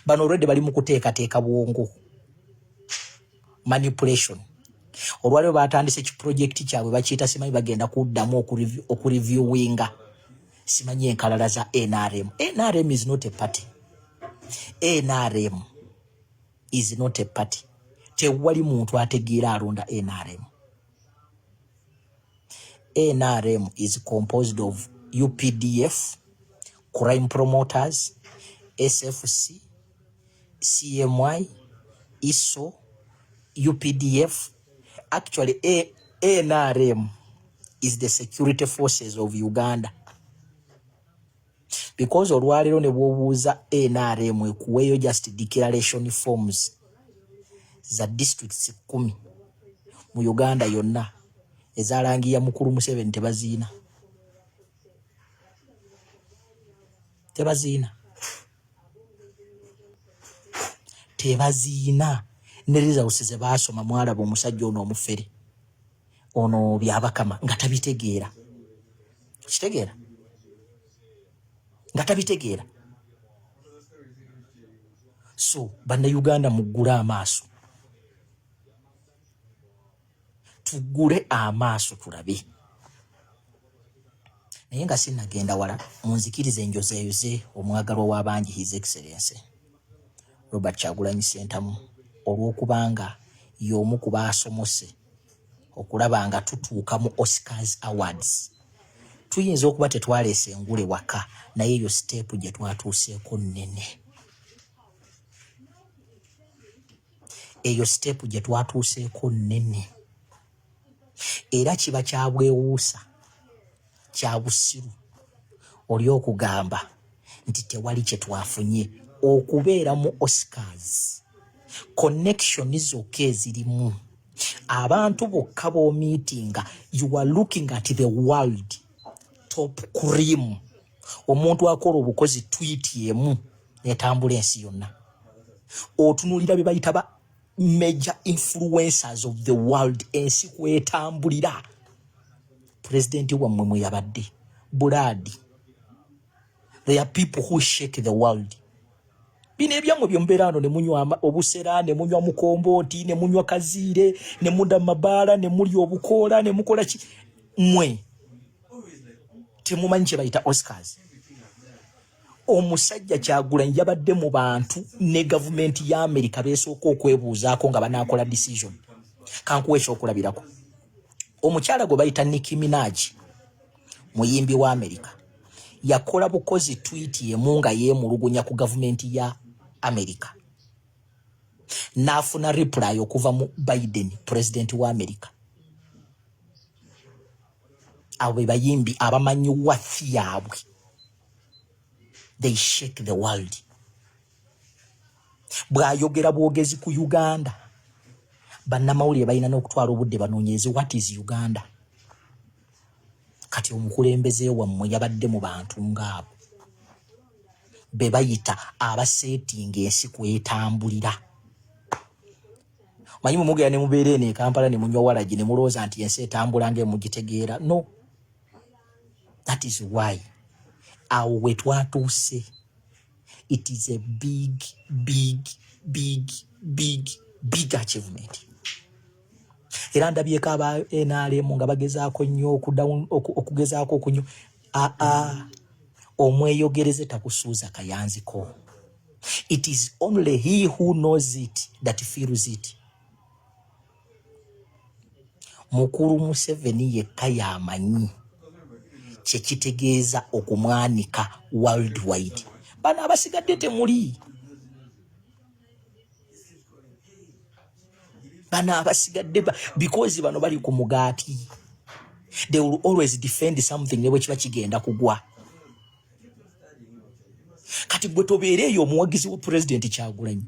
Bano already bali mu kuteekateeka bwongo, manipulation. Olwaliwo batandise ki project kyabwe bakiyita simanyi bagenda kuddamu okureviewinga simanyi enkalala za NRM. NRM is not a party. NRM is not a party. Tewali muntu ategeera alonda NRM. NRM is composed of UPDF, crime promoters, SFC, CMI, ISO, UPDF. Actually, NRM is the security forces of Uganda. Because olwaleero ne bw'obuuza NRM ekuweeyo just declaration forms za districts 10 mu Uganda yonna ezalangiya mukulu Museveni tebaziina. Tebaziina. Tebaziina. Ne results ze baasoma mwalaba omusajja ono omufere ono Byabakama nga tabitegeera. Kitegeera? Nga tabitegeera. So bannayuganda muggule amaaso, tuggule amaaso tulabe. Naye nga sinnagenda wala, munzikirize njozeeyoze omwagalwa w'abangi His Excellency Robert Kyagulanyi Ssentamu, olw'okubanga y'omu ku baasomose okulaba nga tutuuka mu Oscars Awards. Tuyinza okuba tetwaleese engule waka, naye eyo siteepu gye twatuuseeko nnene. Eyo siteepu gye twatuuseeko nnene. Era kiba kya bwewuusa, kya busiru oli okugamba nti tewali kye twafunye okubeera mu Oscars. Connection zokka ezirimu abantu bokka b'omiitinga, you are looking at the world top cream. Omuntu akola obukozi tweet emu netambula ensi yonna. Otunuulira bye bayita ba major influencers of the world, ensi kwetambulira. Pulezidenti wammwe mwe yabadde bulaadi. There are people who shake the world. Bino ebyammwe bye mubeera wano ne munywa obusera, ne munywa mukombooti, ne munywa kaziire, ne mudda mu mabaala, ne mulya obukoola, ne mukola ki, mmwe temumanyi kye bayita Oscars. Omusajja Kyagulanyi yabadde mu bantu ne gavumenti ya Amerika beesooka okwebuuzaako nga banaakola decision. Kankuwa ekyokulabirako. Omukyala gwe bayita Nicki Minaj, muyimbi wa Amerika, yakola bukozi tweet emu nga yeemulugunya ku gavumenti ya Amerika, n'afuna reply okuva mu Biden, pulezidenti wa Amerika. Abo be bayimbi abamanyi wathi yaabwe. They shake the world. Bw'ayogera bwogezi ku Uganda, bannamawulire balina n'okutwala obudde banoonyereze what is Uganda. Kati omukulembeze wammwe yabadde mu bantu ng'abo be bayita abaseetinga ensi kwetambulira. Manyi mumugera ne mubeera eno e Kampala ne munywa walagi ne mulowooza nti ensi etambula ng'emugitegeera. No, that is why awo we twatuuse. It is a big, big, big, big, big achievement. Era ndabyeko aba NRM nga bagezaako nnyo okugezaako okunywa aa omweyogereze takusuuza kayanziko. It is only he who knows it that feels it. Mukulu Museveni yekka y'amanyi kye kitegeeza okumwanika worldwide. Bano abasigadde temuli. Bano abasigadde because bano bali ku mugaati. They will always defend something ne bwe kiba kigenda kugwa. Kati gwe tobeera eyo omuwagizi wa Pulezidenti Kyagulanyi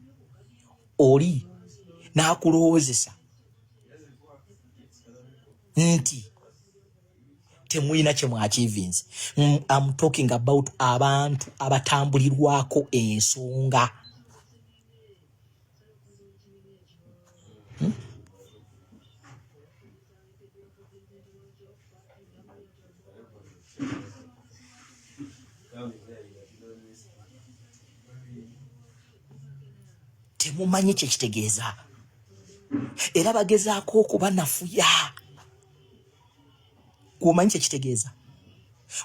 oli n'akulowoozesa nti temulina kye mwakivinze. I'm talking about abantu abatambulirwako ensonga. Temumanyi kyekitegeeza, era bagezaako okubanafuya. Gwomanyi kyekitegeeza?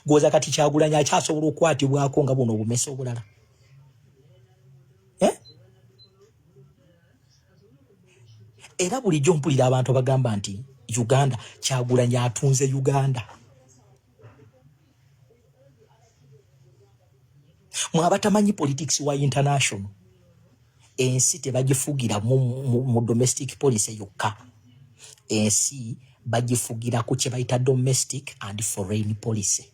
Gwoza kati Kyagulanyi akyasobola okukwatibwako nga buno obumesa obulala, eh? Era bulijjo mpulira abantu abagamba nti Uganda, Kyagulanyi atunze Uganda. Mwe abatamanyi politics wa international, ensi tebagifugira mu domestic policy yokka, ensi bagifugira ku kye bayita domestic and foreign policy.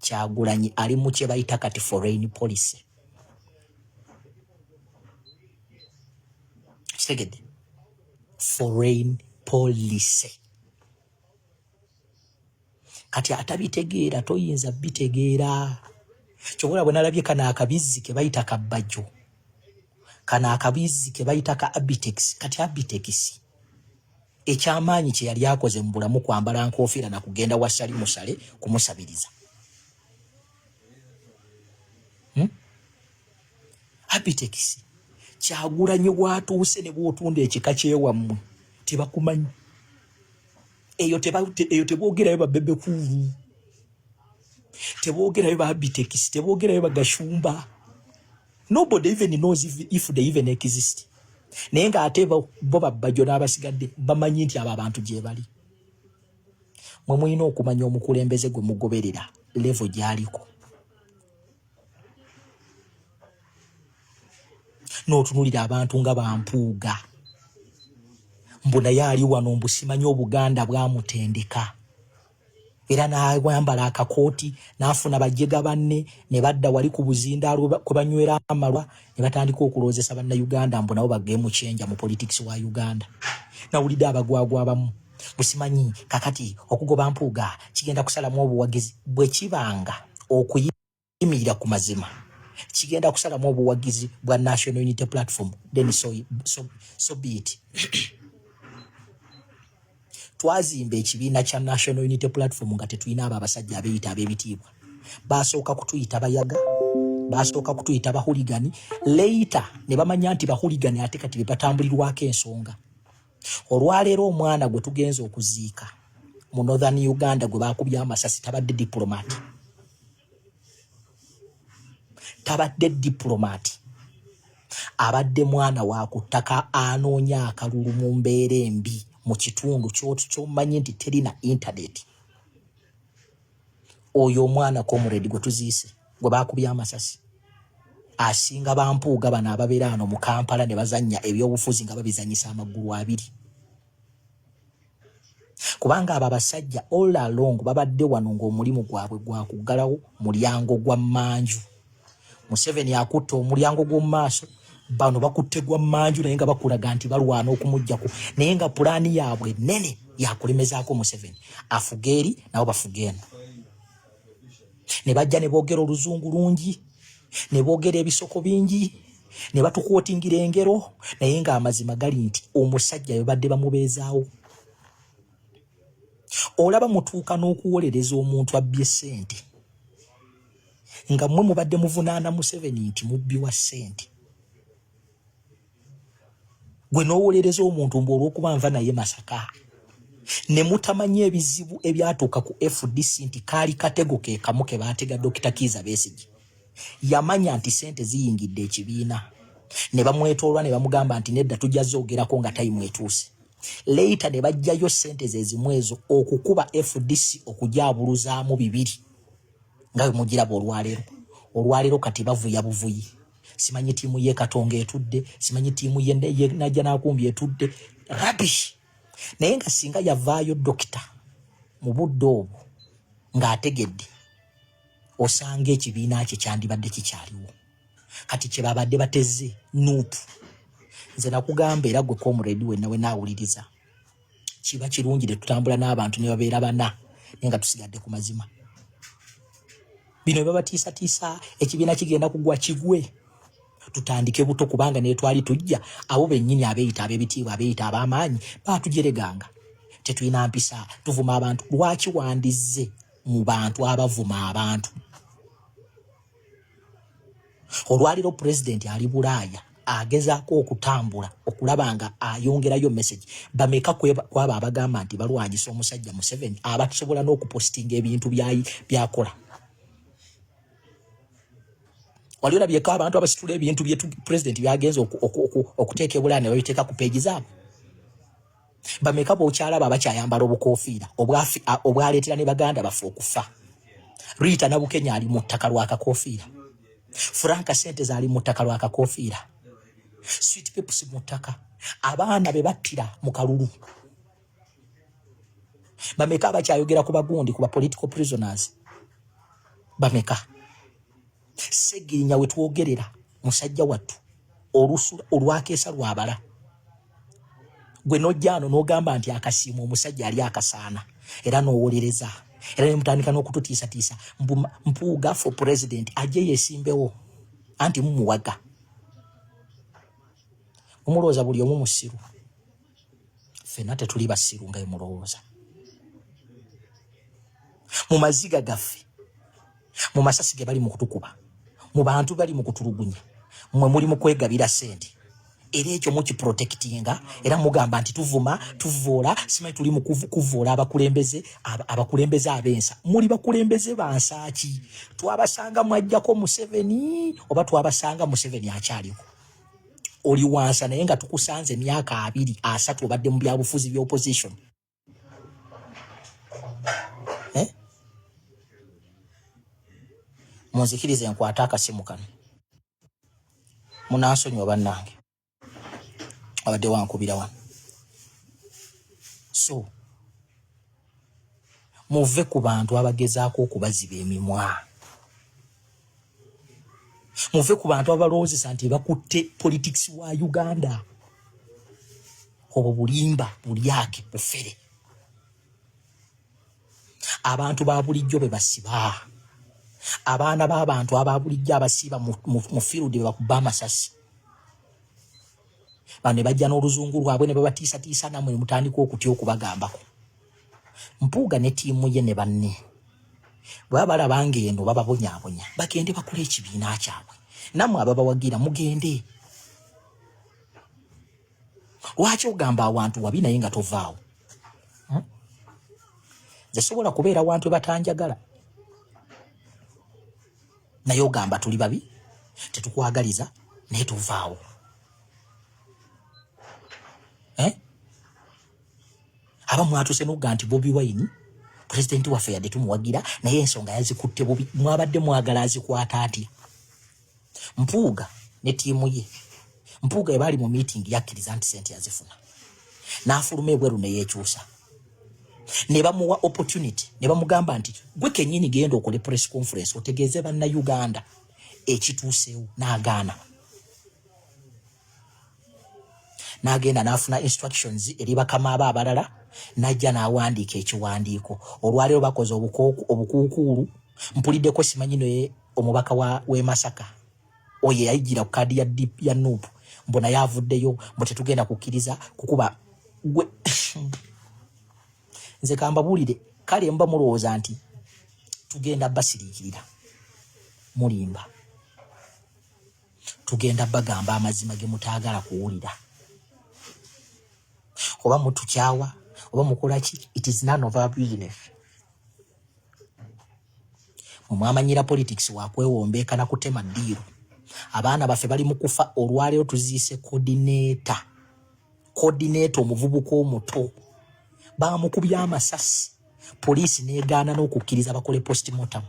Kyagulanyi ali mu kye bayita kati foreign policy. Kitegedde? Foreign policy. Kati atabitegeera toyinza bitegeera. Kyobola bwe nalabye kano akabizzi ke bayita kabbajo, kano akabizzi ke bayita ka Abitex. Kati Abitex ekyamaanyi kye yali akoze mu bulamu kwambala nkofiira na kugenda wasali musale kumusabiriza, Abitex, Kyagulanyi watuuse ne bwotunda ekika kyewammwe tebakumanyi. Eyo teboogerayo ba Bebe Cool, teboogerayo ba Abitex, teboogerayo bagashumba. Nobody even knows if they even exist. Naye ng'ate bo babbajo n'abasigadde bamanyi nti abo abantu gye bali. Mwe mulina okumanya omukulembeze gwe mugoberera level gy'aliko, n'otunulira abantu nga bampuuga mbu naye ali wano, mbu simanyi Obuganda bwamutendeka, era n'ayambala akakooti n'afuna bajjega banne ne badda wali ku buzindaalo kwe banywera amalwa ne batandika okulowoozesa Bannayuganda mbu nabo ba game changer mu politics wa Uganda. Nawulidde abagwagwa abamu busimanyi kakati okugoba Mpuuga kigenda kusalamu obuwagizi. Bwe kibanga okuyimirira ku mazima kigenda kusalamu obuwagizi bwa National Unity Platform, then so be it. Twazimba ekibiina kya National Unity Platform nga tetulina abo abasajja abeeyita ab'ebitiibwa. Basooka kutuyita bayaga, basooka kutuyita ba hooligan, later ne bamanya nti ba hooligan ate kati be batambulirwako ensonga. Olwaleero omwana gwe tugenza okuziika mu Northern Uganda gwe bakubye amasasi tabadde diplomat, tabadde diplomat, abadde mwana wa ku ttaka anoonya akalulu mu mbeera embi mu kitundu kyomanyi nti terina internet. Oyo omwana comrade gwe tuziise gwe bakubye amasasi asinga bampuuga bano ababeera ano mu Kampala ne bazannya ebyobufuzi nga babizanyisa amagulu abiri, kubanga abo abasajja all along babadde wano ng'omulimu gwabwe gwa kuggalawo mulyango gwa mmanju. Museveni akutte omulyango gw'omu maaso, bano bakutte gwa mmanju, naye nga bakulaga nti balwana okumugjako, naye nga pulaani yaabwe nene yakulemezaako Museveni afuga eri nabo bafuga eno. Ne bajja ne boogera oluzungu lungi, ne boogera ebisoko bingi, ne batukwotingira engero, naye ng'amazima gali nti omusajja babadde bamubeezaawo. Olaba mutuuka n'okuwolereza omuntu abbye ssente nga mmwe mubadde muvunaana Museveni nti mubbi wa ssente. Gwe n'owolereza omuntu mbu olw'okuba nva naye Masaka, ne mutamanya ebizibu ebyatuuka ku FDC nti kaali katego ke kamu ke baatega Dokita Kiiza Besigye. Yamanya nti ssente ziyingidde ekibiina ne bamwetoolwa ne bamugamba nti nedda, tujja zoogerako nga time etuuse. Later ne bajjayo ssente ze zimu ezo okukuba FDC okugyabuluzaamu bibiri nga bwe mugiraba olwaleero. Olwaleero kati bavuya buvuyi, simanyi ttiimu ye Katonga etudde, simanyi ttiimu ye Najja Nakumbi etudde. Rubbish! Naye nga singa yavaayo dokita mu budde obwo ng'ategedde, osanga ekibiina kye kyandibadde kikyaliwo. Kati kye babadde bateze NUP. Nze nakugamba, era gwe comrade wenna wenaawuliriza, kiba kirungi ne tutambula n'abantu ne babeera bana, naye nga tusigadde ku mazima. Bino bebabatiisatiisa ekibiina kigenda kugwa, kigwe, tutandike buto, kubanga ne twali tujja abo bennyini abeeyita ab'ebitiibwa, abeeyita ab'amaanyi, baatujereganga tetulina mpisa, tuvuma abantu. Lwaki wandizze mu bantu abavuma abantu? Olwaliro pulezidenti ali Bulaaya. Agezaako okutambula okulaba nga ayongerayo message. Bameka kwabo abagamba nti balwanyisa omusajja Museveni abasobola n'okupostinga ebintu byakola? Wali olabyeko abantu abasitula ebintu bye president byagenza okuteeka ebulaaya ne babiteeka ku peegi zaabwe? Bameka bokyalaba abakyayambala obukofiira obwaleetera ne baganda baffe okufa? Rita Nabukenya ali mu ttaka lwa kakofiira, Franka sente zaali mu ttaka lwa kakofiira, Sweet Pips mu ttaka, abaana be battira mu kalulu. Bameka abakyayogera ku bagundi, ku ba political prisoners? Bameka? Segirinya we twogerera, musajja wattu, olusu olwakeesa lwabala. Gwe nojja ano n'ogamba nti akasiimu omusajja ali akasaana, era n'owolereza, era ne mutandika n'okututiisatiisa mbu Mpuuga for president, ajje yeesimbewo, anti mumuwaga. Mumulowooza buli omu musiru. Ffenna tetuli basiru nga emulowooza. Mu maziga gaffe, mu masasi ge bali mu kutukuba, mu bantu bali mu kutulugunya, mmwe muli mu kwegabira ssente, era ekyo mukiprotectinga, era mugamba nti tuvuma, tuvoola, simanyi tuli mu kuvoola abakulembeze, abakulembeze ab'ensa. Muli bakulembeze bansaaki? Twabasanga mwajjako Museveni oba twabasanga Museveni akyaliko? Oli wansa, naye nga tukusanze emyaka 20, 30 obadde mu byabufuzi bya opposition, eh? Munzikirize nkwate akasimu kano, munansonyiwa bannange, abadde wankubira wano. So muve ku bantu abagezaako okubaziba emimwa, muve ku bantu abalowoozesa nti bakutte politics wa Uganda. Obwo bulimba, bulyake, bufere. Abantu ba bulijjo be basiba, abaana b'abantu aba bulijjo abasiiba mu field be bakuba amasasi. Bano ne bajja n'oluzungu lwabwe ne babatiisatiisa, nammwe ne mutandika okutya okubagambako. Mpuuga ne ttiimu ye ne banne bwe baba balaba ng'eno bababonyaabonya, bagende bakole ekibiina kyabwe. Nammwe ababawagira mugende. Lwaki ogamba awantu wabi naye nga tovaawo? Nze sobola kubeera wantu webatanjagala, naye ogamba tuli babi, tetukwagaliza, naye tovaawo, eh? Aba mwatuse nokuga nti Bobi Wine pulezidenti waffe, yadde tumuwagira, naye ensonga yazikutte bubi. Mwabadde mwagala azikwata atya? Mpuuga ne ttiimu ye, Mpuuga ebaali mu meeting yakkiriza nti sente yazifuna, n'afuluma ebweru ne yeekyusa, ne bamuwa opportunity ne bamugamba nti gwe kennyini genda okole press conference otegeeze bannayuganda ekituuseewo, n'agaana, n'agenda n'afuna instructions eri bakama aba abalala, n'ajja n'awandiika ekiwandiiko. Olwaleero bakoze obukuukuulu. Mpuliddeko simanyi naye omubaka w'e Masaka oyo eyayijjira ku kaadi ya NUP, mbu naye avuddeyo mbu tetugenda kukkiriza kukuba gwe. Nze kambabuulire, kale mba mulowooza nti tugenda basiriikirira, mulimba. Tugenda bagamba amazima ge mutaagala kuwulira. Oba mutukyawa oba mukola ki, it is none of our business. Mwamanyira politics wakwewombeeka na kutema ddiiro. Abaana baffe bali mu kufa. Olwaleero tuziise coordinator, coordinator omuvubuka omuto bamukubye amasasi, poliisi negaana n'okukkiriza bakole postmortem.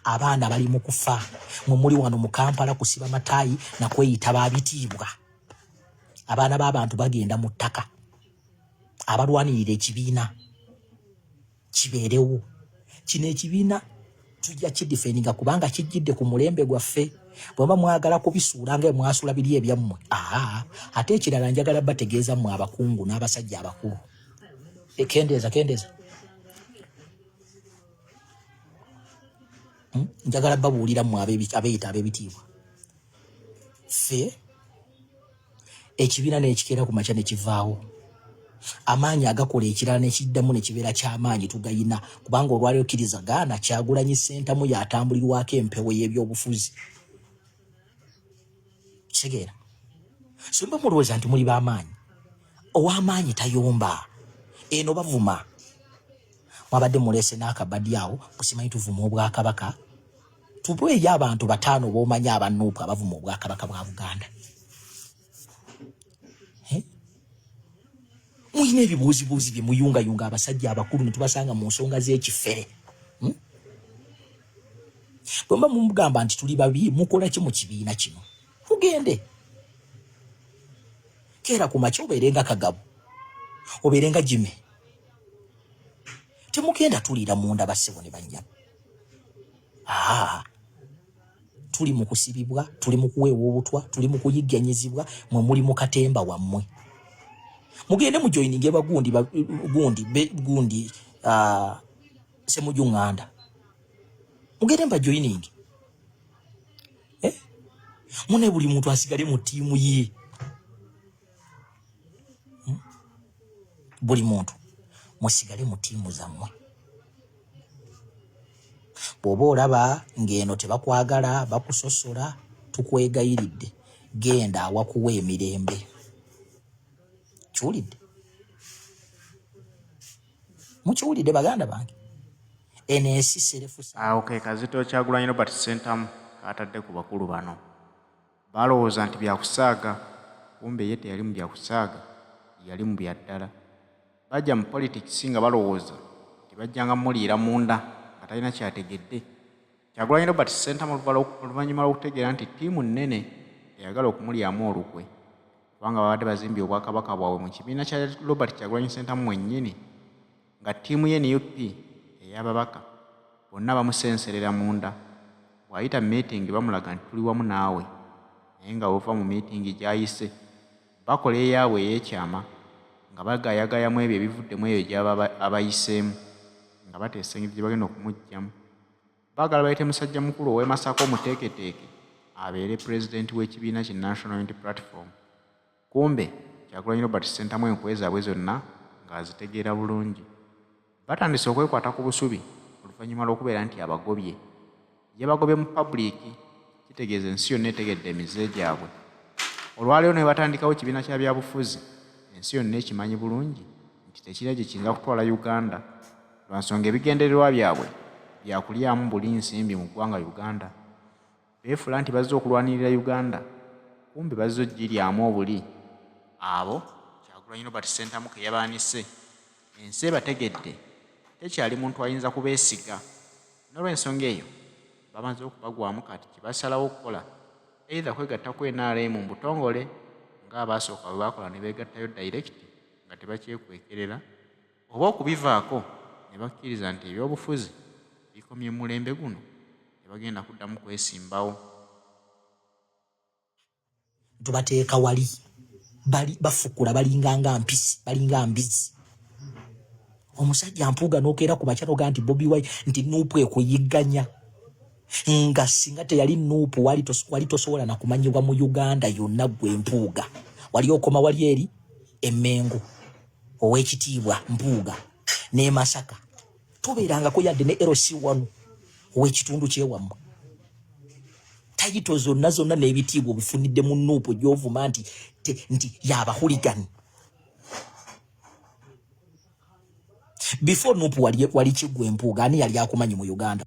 Abaana bali mu kufa, mwe muli wano mu Kampala kusiba mataayi nakweyita babitiibwa. Abaana b'abantu bagenda mu ttaka. Abalwanirira ekibiina kibeerewo, kino ekibiina tujja kidefendinga kubanga kijjidde ku mulembe gwaffe. Bweba mwagala kubisuula nga mwasula biri ebyammwe. Aa, ate ekirala njagala bategeeza mmwe abakungu n'abasajja abakulu. E, kendeeza, kendeeza. Njagala babuulira mmwe abeeyita ab'ebitiibwa, ffe ekibiina n'ekikeera ku makya ne kivaawo, amaanyi agakola ekirala nekiddamu nekibeera kyamaanyi tugayina, kubanga olwaliro kkiriza gaana, Kyagulanyi Ssentamu yatambulirwako empewo y'ebyobufuzi. Kitegeera? So mba mulowooza nti muli b'amaanyi. Ow'amaanyi tayomba. Eno bavuma. Mwabadde muleese n'akabadi awo, busimanyi tuvuma obwakabaka. Tubeeyo abantu bataano b'omanyi aba Nuupu abavuma obwakabaka bwa Buganda. Mulina ebibuuzibuuzi bye muyungayunga abasajja abakulu ne tubasanga mu nsonga z'ekifere. Bwe muba mugamba nti tuli babi, mukola ki mu kibiina kino? Mugende. Keera ku makya obeere nga Kagabo, obeere nga Jimmy. Temugenda tuliira munda bassebo ne bannyabo. Tuli mu kusibibwa, tuli mu kuweebwa obutwa, tuli mu kuyigganyizibwa, mwe muli mu katemba wammwe. Mugende mu joininge bagundi, gundi, be, gundi, Ssemujju Nganda. Mugende mba joining. Mune buli muntu asigale mu ttiimu ye. Buli muntu musigale mu ttiimu zammwe. Bw'oba olaba ng'eno tebakwagala, bakusosola, tukwegayiridde, genda awakuwa emirembe. Kiwulidde? Mukiwulidde baganda bange? Eno ensi serefusa. Awo ke kazito Kyagulanyi Robert Ssentamu k'atadde ku bakulu bano. Baalowooza nti bya kusaaga, kumbe ye teyali mu bya kusaaga, yali mu bya ddala. Bajja mu politics nga balowooza nti bajjanga muliira munda nga talina ky'ategedde. Kyagulanyi Robert Ssentamu oluvannyuma lw'okutegeera nti ttiimu nnene eyagala okumulyamu olukwe kubanga babadde bazimbye obwakabaka bwabwe mu kibiina kya Robert Kyagulanyi Ssentamu mwennyini nga ttiimu ye NUP ey'ababaka bonna bamusenserera munda. Bw'ayita meeting bamulaga nti tuli wamu naawe naye nga bw'ova mu meeting gy'ayise bakola eyaabwe ey'ekyama nga bagayagaya mu ebyo ebivudde mu eyo gy'aba abayiseemu nga bateesa engeri gye bagenda okumuggyamu. Baagala bayite musajja mukulu ow'e Masaka omuteeketeeke abeere pulezidenti w'ekibiina ki National Unity Platform. Kumbe Kyagulanyi Robert Ssentamu enkwe zaabwe zonna ng'azitegeera bulungi. Batandise okwekwata ku busubi oluvannyuma lw'okubeera nti abagobye. Yabagobye mu public, kitegeeza ensi yonna etegedde emize gyabwe. Olwaleero ne batandikawo kibiina kya byabufuzi, ensi yonna ekimanyi bulungi nti tekirina gye kiyinza kutwala Uganda lwa nsonga ebigendererwa byabwe bya kulyamu buli nsimbi mu ggwanga Uganda. Beefula nti bazze okulwanirira Uganda kumbe bazze ogiryamu obuli. Abo Kyagulanyi Robert Ssentamu ke yabaanise, ensi ebategedde tekyali muntu ayinza kubeesiga. N'olwensonga eyo bamaze okubagwamu kati kye basalawo okukola either kwegatta ku nrm mu butongole ng'abaasooka bwe baakola ne beegattayo direct nga tebakyekwekerera oba okubivaako ne bakkiriza nti ebyobufuzi bikomye mu mulembe guno tebagenda kuddamu kwesimbawo. Tubateeka wali bali bafukula balinga nga mpisi balinga mbizi. Omusajja Mpuuga n'okeera ku makya n'ogaa nti Bobi Wine nti Nuupu ekuyigganya nga singa teyali Nuupu wali tosobola na kumanyibwa mu Uganda yonna ggwe Mpuuga. Wali okoma wali eri e Mmengo ow'ekitiibwa Mpuuga n'e Masaka tobeerangako yadde ne LC1 ow'ekitundu kyewammwe. Tayito zonna zonna n'ebitiibwa obifunidde mu Nuupu gy'ovuma nti nti y'abahuligani. Before Nuupu wali kiggwa Empuuga, ani yali akumanyi mu Uganda?